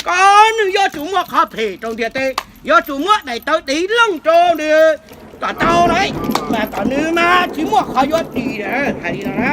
Koj neeg yuav tsum muaj qhov phem rau ntiaj teb, yuav tsum muab daim tawv dev looj rau nws kom tau lawm, mas kom nws mas tsis muaj qhov yuav dim. Hais li no na.